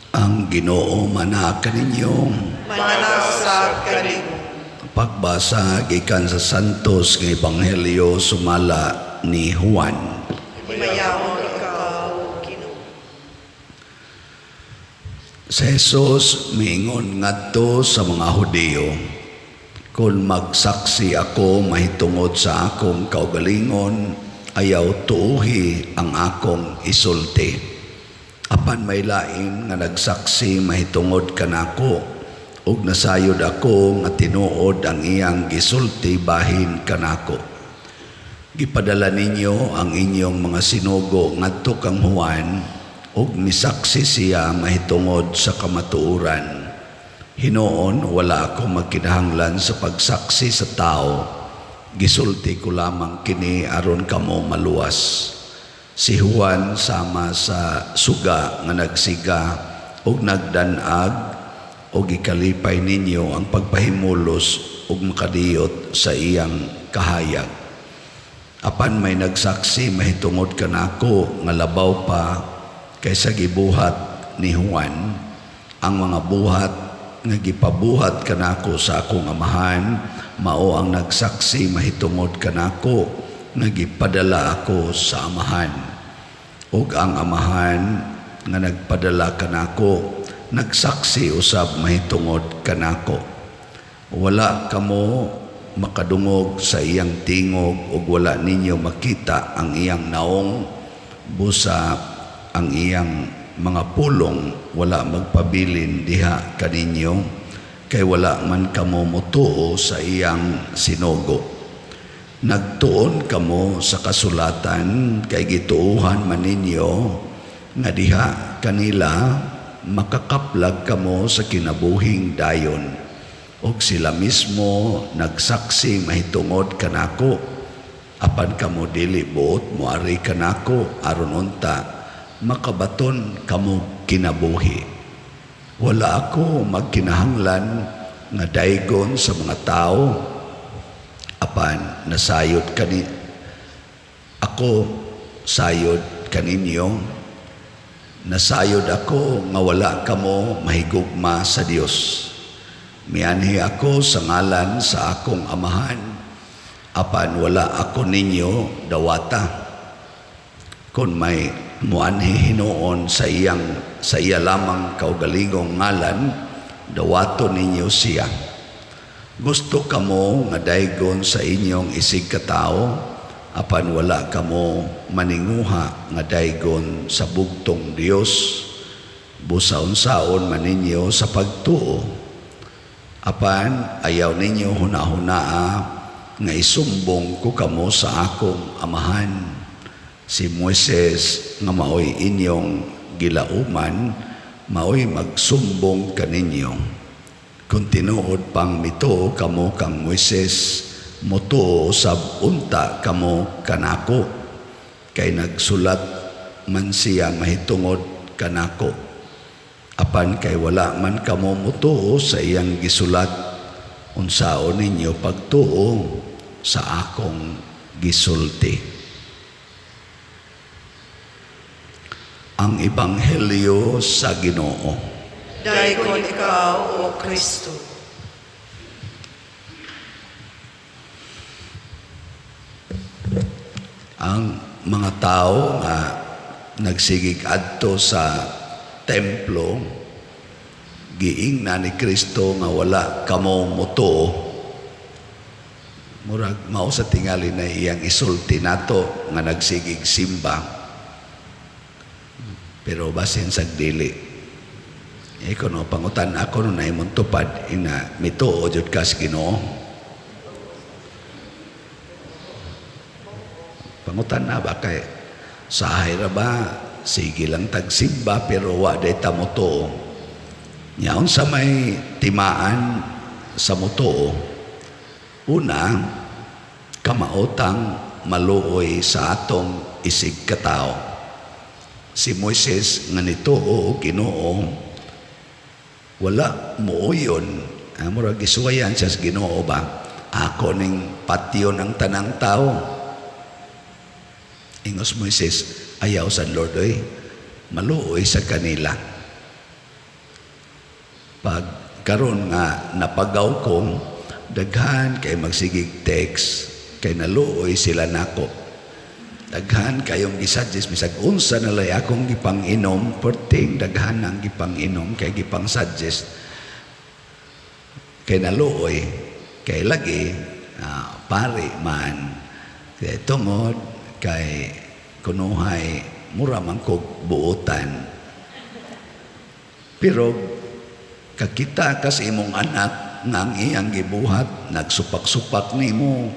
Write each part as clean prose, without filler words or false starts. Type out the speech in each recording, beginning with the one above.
Ang Ginoo manaa kaninyo. Manaa sab kanimo. Pagbasa gikan sa Santos nga Ebanghelyo sumala ni Juan. Himayaon ikaw, Ginoo. Si Jesus miingon ngadto sa mga Hudiyo, "Kung magsaksi ako mahitungod sa akong kaugalingon, ayaw tuuhi ang akong isulti. Apan may lain nga nagsaksi mahitungod kanako, ug nasayod ako nga tinuod ang iyang gisulti bahin kanako. Gipadala ninyo ang inyong mga sinugo ngadto kang Juan, ug misaksi siya mahitungod sa kamatuoran. Hinuon wala ako magkinahanglan sa pagsaksi sa tao. Gisulti ko lamang kini aron kamo maluwas. Si Juan sama sa suga nga nagsiga ug nagdan-ag, ug gikalipay ninyo ang pagpahimulos ug makadiyot sa iyang kahayag. Apan may nagsaksi mahitungod kanako nga labaw pa kaysa gibuhat ni Juan. Ang mga buhat nga gipabuhat kanako sa akong Amahan mao ang nagsaksi mahitungod kanako nga gipadala ako sa Amahan. Ug ang Amahan nga nagpadala kanako nagsaksi usab mahitungod kanako. Wala kamo makadungog sa iyang tingog ug wala ninyo makita ang iyang naong, busa ang iyang mga pulong wala magpabilin diha kaninyo, kay wala man kamo motuo sa iyang sinugo. Nagtuon kamo sa kasulatan kay gituohan man ninyo nga diha kanila makakaplag kamo sa kinabuhing dayon. Ug sila mismo nagsaksi mahitungod kanako. Apan kamo dili buot moari kanako aron unta makabaton kamo kinabuhi. Wala ako magkinahanglan nga daygon sa mga tao, apan nasayod kani ako sayod kaninyo. Nasayod ako nga wala kamo mahigugma sa Dios. Mianhi ako sa ngalan sa akong Amahan, apan wala ako ninyo dawata. Kung may muanhi hinuon sa iya lamang kaugalingong ngalan, dawato ninyo siya. Gusto kamo nga daygon sa inyong isig katao, apan wala kamo maninguha nga daygon sa bugtong Dios. Busa unsaon man ninyo sa pagtuo. Apan ayaw ninyo hunahunaa nga isumbong ko kamo sa akong Amahan. Si Moises nga maoy inyong gilauman, maoy magsumbong kaninyo. Kung tinuod pang mituo kamo kang Moises, mutuo sab unta kamo kanako, kay nagsulat man siya mahitungod kanako. Apan kay wala man kamo mutuo sa iyang gisulat, unsaon ninyo pagtuo sa akong gisulti?" Ang Ebanghelyo sa Ginoo. Daykon ikaw, O Kristo. Ang mga tao nga nagsigig adto sa templo, giingna ni Kristo nga wala kamo mutuo. Murag mao sa tingali na iyang isulti nato nga nagsigig simba. Pero basin sa dili. Iko no, pangutan ako no naimong tupad, ina, mituo jud ka sa Ginoo. Pangutan na ba kay sahay ra ba, sige lang tagsimba pero wa day ta motuo. Nya unsa may timaan sa motuo? Una, kamaotang maluoy sa atong isig katao. Si Moises nga nituo og Ginoo, wala muuyon. Murag gisuwayan siya sa Ginoo ba? Ako ning patyon ang tanang tao. Ingos Moises, ayaw sa Lord oy, maluoy sa kanila. Pag karon nga napagaw ko, daghan kay magsigig text kay naluoy sila nako. Daghan kayong gisuggest bisag unsa na lay akong gipang-inom, perting daghan ang gipang-inom kay gipang-suggest kay naluoy kay lagi pari man kay tungod kay kunuhay mura man kog buotan. Pero kakita ka sa imong anak nga ang iyang gibuhat nagsupak-supak nimo,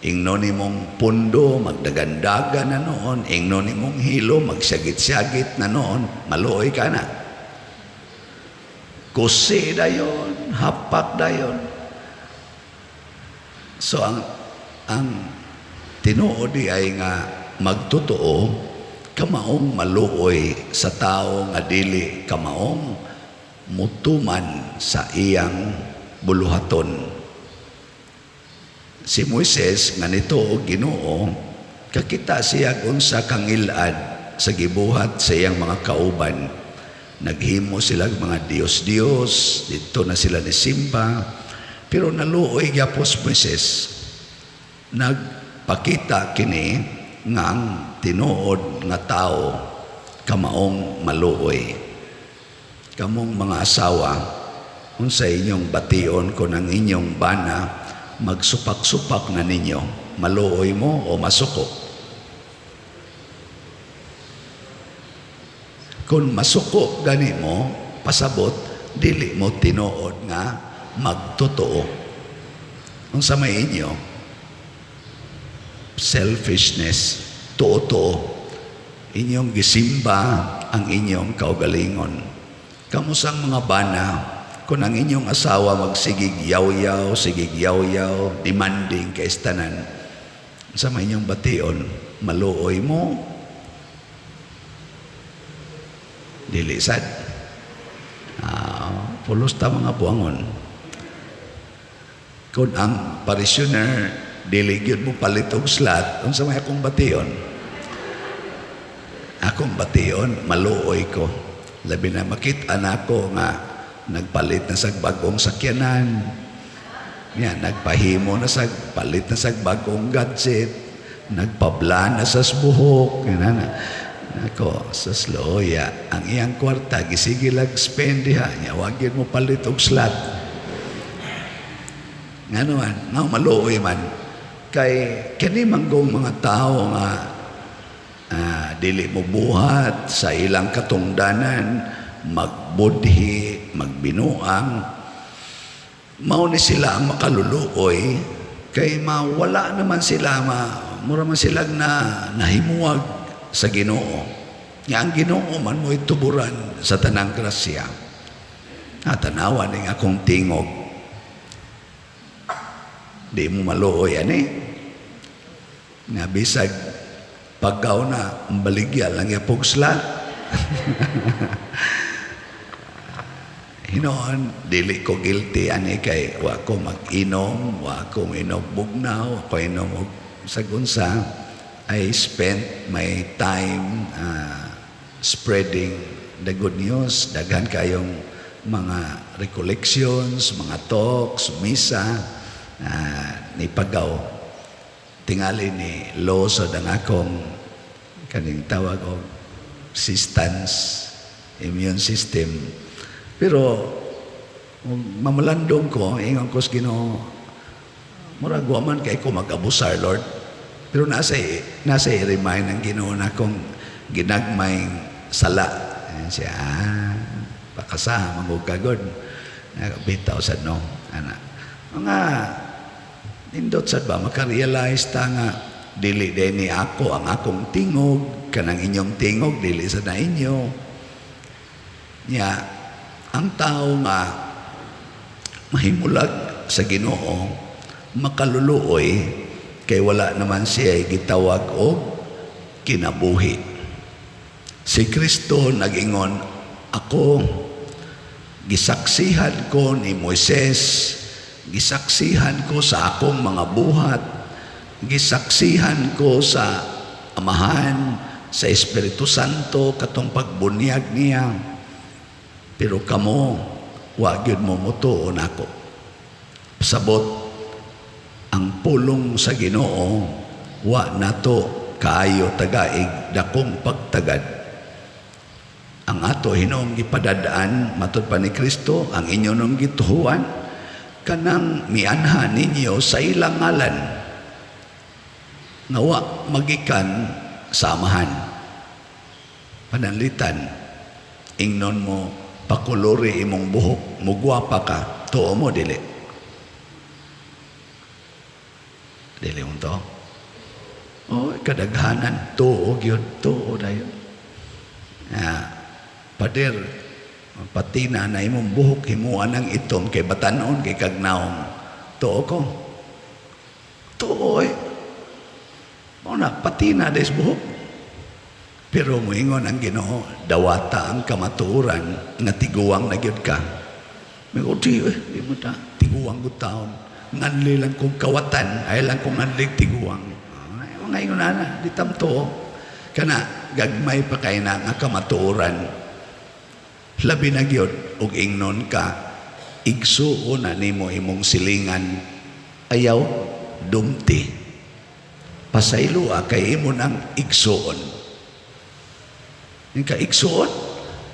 ingno nimong pundo magdagandaga na noon, ingno nimong hilo magsyagit-syagit na noon, maluoy ka na. Kusi dayon, hapak dayon. So ang tinuod di ay nga magtotoo, kamaong maluoy sa tao nga dili kamaong mutuman sa iyang buluhaton. Si Moises nga nito og Ginoo, kakita siya unsa kangilad sa gibuhat sa iyang mga kauban. Naghimo sila mga Diyos-Diyos, dito na sila ni Simba, pero naluoy gyapon si Moises. Nagpakita kini nga ang tinuod nga tao kamaong maluoy. Kamong mga asawa, unsa inyong bation kon ang inyong bana magsupak-supak na ninyo, maluoy mo o masuko? Kung masuko gani mo, pasabot, dili mo tinuod nga magtotoo. Unsa may inyo? Selfishness, tuo-tuo. Inyong gisimba ang inyong kaugalingon. Kamusang mga bana, kung ang inyong asawa magsigig yaw-yaw, sigig yaw-yaw, demanding kay tanan, sa may inyong bation, maluoy mo, dili sad. Pulos ta mga buangon. Kung ang parishioner dili gyud mo palit og slot, unsa may akong bation? Akong bation, maluoy ko. Labi na makita nako nga nagpalit na sa bagong sakyanan. Yan, nagpahimo na sa palit na sa bagong gadget, nagpabla na sa buhok. Yan, na. Ako, sa sloya, ang iyang kwarta, gisige lag spend diha. Nya, wag yun mo palit og slot. Nga naman, nga maluoy man. Kay, kini manggong mga tao nga dili mo buhat sa ilang katungdanan, magbudhi, magbinuang, mao ni sila ang makaluluoy, kay mawala naman sila, mura man sila na nahimuwag sa Ginoo. Nga ang Ginoo man mo'y tuburan sa tanang grasya. Tanawa ning akong tingog. Di mo maluoy ani. Nga bisag pagkaw na baligya lang yapog sla. Hinoon, dili ko guilty ani kay wa ko mag-inom, wa ko inom bugnaw, wa ko inom og sagunsa. I spent my time spreading the good news. Daghan kayong mga recollections, mga talks, misa, ni Pagaw. Tingali ni Losod ang akong kaning tawag og assistance, immune system. Pero mamalandong ko, ingon ko sa Ginoo, murag wa man kay ko mag-abusar, Lord. Pero nasa i-remind ng Ginoo na akong ginagmay sala. Ayan siya, pakasa, mangugagod. Bitaw sad no. Ana. Mga nindot sad ba, makarealize ta nga dili din ni ako ang akong tingog, kanang inyong tingog, dili sa na inyo. Nya, ang tao nga mahimulag sa Ginoo, makaluluoy, kay wala naman siya gitawag og kinabuhi. Si Kristo nag-ingon, ako, gisaksihan ko ni Moises, gisaksihan ko sa akong mga buhat, gisaksihan ko sa Amahan, sa Espiritu Santo, katong pagbunyag niya. Pero kamo, Wa gyud mo motuo nako. Sabot ang pulong sa Ginoo, wa nato kaayo tagaig dakong pagtagad. Ang ato hinuong gipadadaan, matud pa ni Kristo, ang inyo nung gituhuan, kanang mianha ninyo sa ilang ngalan nga wa magikan sa Amahan. Pananglitan, ingnon mo, pakulori imong buhok, mugwapa ka, tuo mo, dili? Dili mo to? Oh, kadaghanan, tuo gyud, tuo dayon. Ah, pader, patina na imong buhok, himuan ang itom, kay batanon, kay kagnaong. Tuo ko. Tuo eh. Mao na, patina des buhok. Pero moingon ang Ginoo, dawata ang kamatuoran nga tiguang na gyud ka. May di eh, di mo ta, tiguang ko taon. Nganli lang kong kawatan, ay lang kong nganli tiguang. Ay, mga ingon na, di tamto. Kana, gagmay pa kay na nga kamatuoran. Labi na gyud, og ingnon ka, igsuon na nimo imong silingan, ayaw dumti. Pasayloa kay imo nang igsuon. Yung ka igsuon,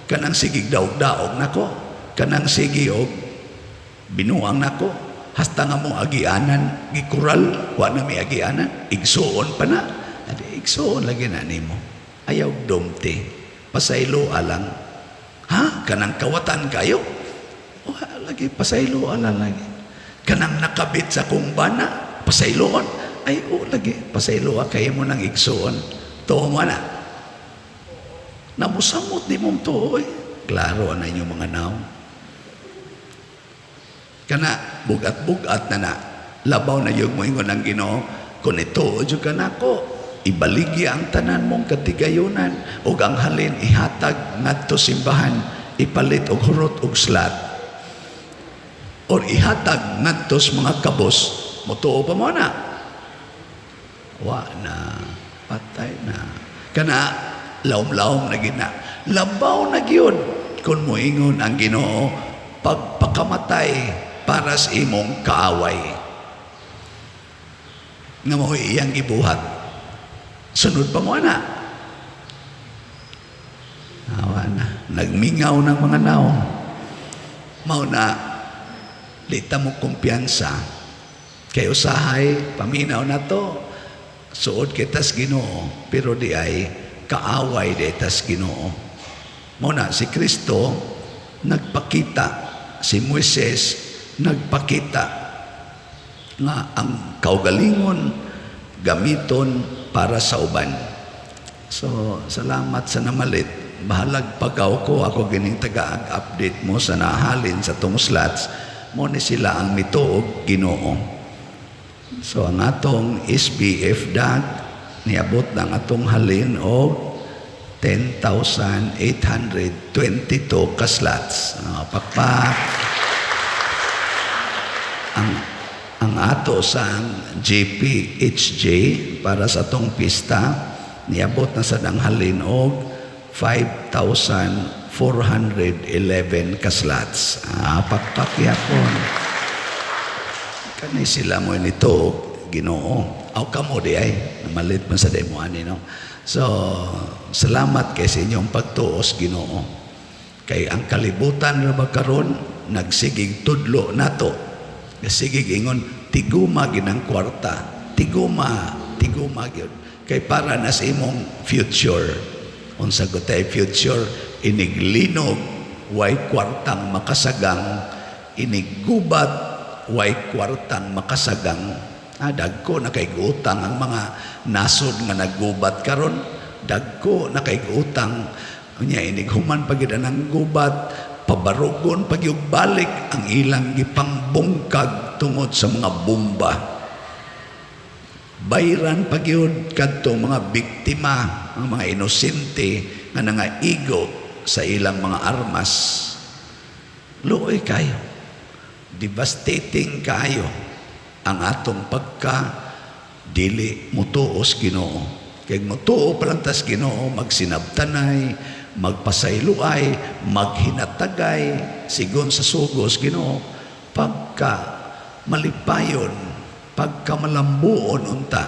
kanang sigig daog-daog nako, kanang sige og binuang nako, hasta nga mo agianan, gikural, wa na may agianan, igsuon pa na. Adi, igsuon lagi na nimo. Ayaw dumti. Pasaylo alang. Ha? Kanang kawatan kayo? Wa lagi, pasaylo alang lagi. Kanang nakabit sa kong bana, pasayloon. Ay, o lagi, pasaylo kay mo nang igsuon. Tuo mo na. Namusamot ni mong tuo eh. Klaro na inyong mga naong. Kana, bugat-bugat na na. Labaw na yung moingon ang Ginoo, kung ito, jud ka nako, ibaligya ang tanan mong katigayunan, ug ang halin ihatag ngadto simbahan, ipalit og hurot og slat. Or ihatag ngadto sa mga kabos, motuo pa mo na. Wa na, patay na. Kana, laom-laom na gina. Labaw na gyud kung moingon ang Ginoo, pagpakamatay para sa imong kaaway. Nga mao'y iyang gibuhat. Sunod pa mo na. Awa na. Nagmingaw ng mga naong. Mao na, di ta mo kumpiyansa. Kay usahay, paminaw na to. Suod kitas Ginoo, pero di ay kaaway di tas Ginoo. Mao na, si Kristo nagpakita, si Moises nagpakita nga ang kaugalingon gamiton para sa uban. So, salamat sa namalit. Bahalag pagaw ko, ako gining taga-update mo sa nahalin sa tong slots, mo ni sila ang mituog Ginoo. So, ang atong SBF DAG, niabot ng atong halin og 10,822 ka slots. Pakpak. Ang ato sa GPHJ para sa atong pista, niabot na sa halin og 5,411 ka slots. Pakpak yapon. Kani sila mo nito Ginoo. Aw kamo di ay namalit man sa demo ani, no. So, salamat kay sa inyong pagtuos Ginoo. Kay ang kalibutan ra ba karon nagsigig tudlo nato. Nagsigig ingon tiguma ginang kwarta. Tiguma, tiguma gyud. Kay para na sa imong future. Unsa gutay future, iniglinog way kwartang makasagang, iniggubat way kwartang makasagang. Dagko na kay utang ang mga nasod nga naggubat karon, dagko na kay utang. Unya inighuman pa gid ang gubat, pabarugon pa gyud balik ang ilang gipangbungkag tungod sa mga bomba. Bayran pa gyud kadto mga biktima, ang mga inosente nga nangaigo sa ilang mga armas. Luoy kayo. Devastating kayo ang atong pagka dili mutuos Ginoo. Kay mutuo pa lang tas Ginoo, magsinabtanay, Magpasayloay, maghinatagay sigon sa sugos Ginoo, pagka malipayon, pagka malambuon unta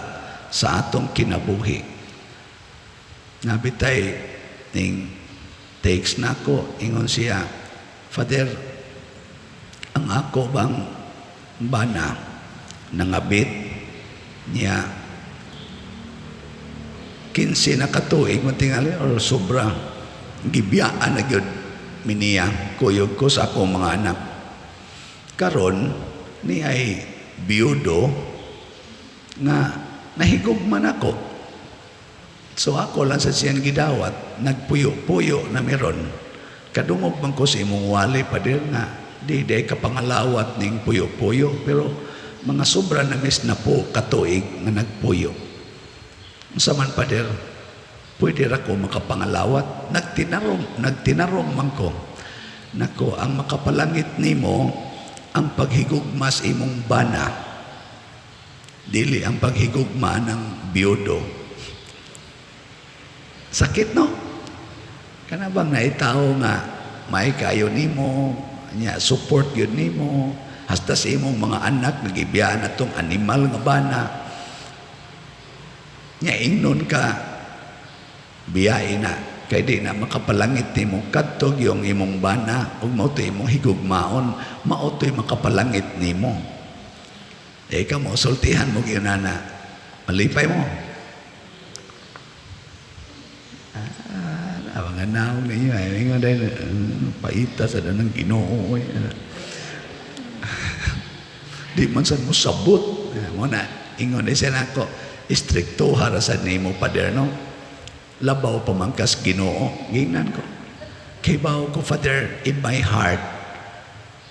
sa atong kinabuhi. Nabitay ning text nako, ingon siya, "Father, ang ako bang bana nangabit niya 15 na katuig man tingali or sobra, gibiyaan na gyud mi niya, kuyog ko sa akong mga anak. Karon ni ay biyudo nga nahigugma nako. So ako lang sa siyang gidawat, nagpuyo-puyo na meron. Kadungog man ko sa imong wali, Pader, nga di di kapangalawat ning puyo-puyo, pero mga sobra na mis na po katuig nga nagpuyo. Unsa man, Pader, pwede ra ko makapangalawat? Nagtinarong, nagtinarong man ko. Nako, ang makapalangit nimo ang paghigugma sa imong bana, dili ang paghigugma ng biyudo." Sakit, no? Kana bang naitawo nga may kayo nimo, nya support yun nimo, hasta sa imong mga anak nagibiyaan atong animal nga bana. Nya ingnon ka, biyain na kay di na makapalangit nimo kadto yung imong bana ug mao to imong higugmaon, mao to'y makapalangit nimo. Eh kamo sultihan mo gyud na, malipay mo. Ah, mga naong ninyo ay ingon dahil paita sa danang Ginoo oy. Di man sad mo sabot. Mo na ingon di siya nako, "Istrikto ra sad nimo, Pader, no? Labaw pa man kas Ginoo." Gingnan ko. "Kibaw ko, Father, in my heart,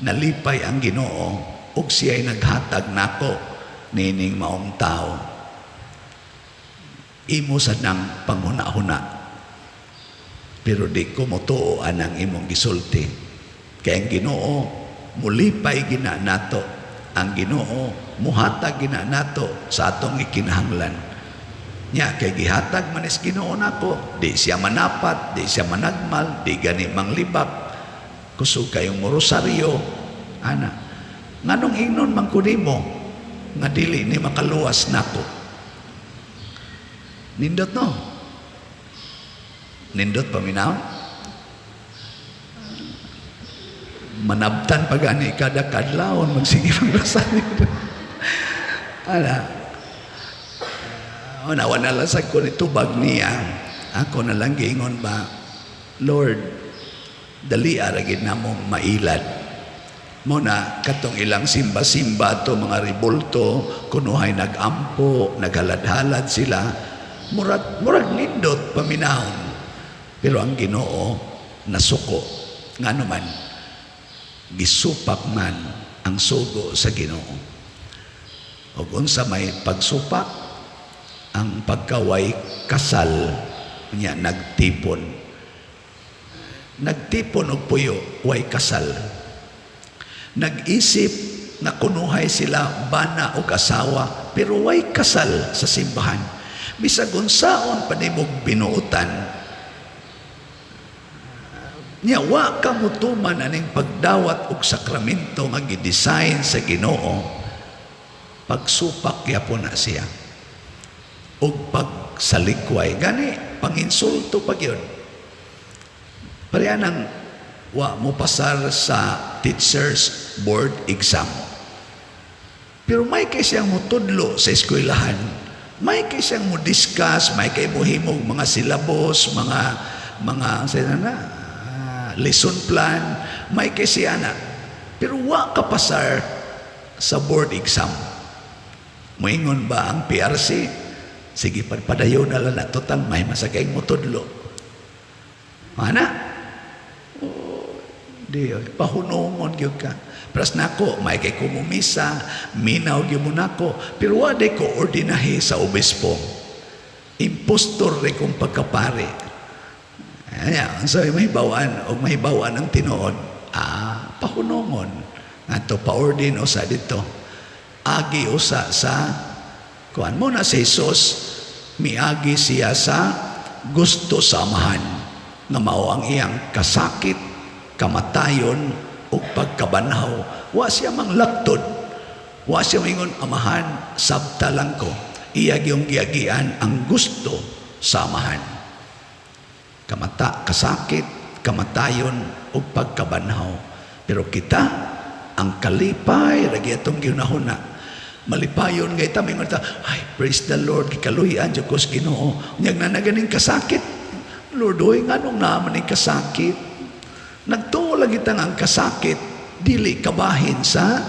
nalipay ang Ginoo ug siya'y naghatag nako nining maong tao. Imo sad nang panghuna-huna. Pero di ko motuo anang imong gisulti. Kay ang Ginoo mulipay gina nato. Ang Ginoo muhatag gina nato sa atong ikinahanglan. Nya kay gihatag man is Ginoo nako, di siya manapat, di siya managmal, di gani manglibak. Kusog kayong morosaryo, ana. Nganong ingnon man ko nimo nga dili ni makaluwas nako?" Nindot, no? Nindot paminaw. Manabtan pa gani kada kadlawon magsige magrosaryo. Ana. Ona wala lang sa ko ni tubag niya. Ako na lang giingon ba, "Lord, dali ra gid namong mailad." Mo na katong ilang simba-simba to mga ribulto, kunuhay nag-ampo, naghalad-halad sila, murag murag nindot paminahon. Pero ang Ginoo nasuko, ngano man gisupak man ang sugo sa Ginoo. Ug unsa may pagsupak? Ang pagkaway kasal niya nagtipon. Nagtipon og puyo, way kasal. Nag-isip na kunuhay sila bana og asawa, pero way kasal sa simbahan. Bisag unsaon pa nimog binuotan, niya wa ka mutuman aning pagdawat og sakramento nga gidesign sa Ginoo, pagsupak gyapon na siya og pagsalikway, gani panginsulto pa gyud. Pareha nang wa mo pasar sa teachers board exam, pero may kay siyang mutudlo sa eskwelahan, may kay siyang mo discuss, may kay mohimog mga syllabus, mga sa na lesson plan, may kay siya na, pero wa ka pasar sa board exam. Moingon ba ang PRC, "Sige, padayon na lang na, total may masakay mo tudlo"? Mana? Oh, di, oy, pahunungon gyud ka. Pras nako, may kay kumumisa, minaw gyud mo nako, pero wa ko ordinahe sa obispo. Impostor re kong pagkapare. Anya, so mahibawan og mahibawan ang tinuod. Ah, pahunungon. Ngadto pa-ordin usa dito. Agi usa sa kuan mo na si Jesus, miagi siya sa gusto sa Amahan. Nga mao ang iyang kasakit, kamatayon ug pagkabanhaw. Wa siya manglaktod. Wa siya mingon, "Amahan, sabta lang ko." Iya gyung giagian ang gusto sa Amahan. Kasakit, kamatayon ug pagkabanhaw. Pero kita, ang kalipay lagi atong gihunahuna. Malipayon nga ita, mingon ta, "Ay, praise the Lord, gikaluy-an jud ko sa Ginoo." Unyag na naganing kasakit. "Lord, oy, nganong naa man ning kasakit?" Nagtuo lagi ta nga ang kasakit dili kabahin sa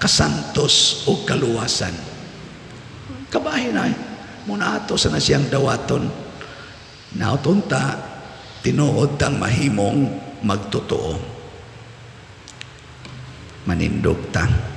kasantos o kaluwasan. Kabahin ay muna ato sa na siyang dawaton. Nautunta, tinuod tang mahimong magtotoo. Manindog ta.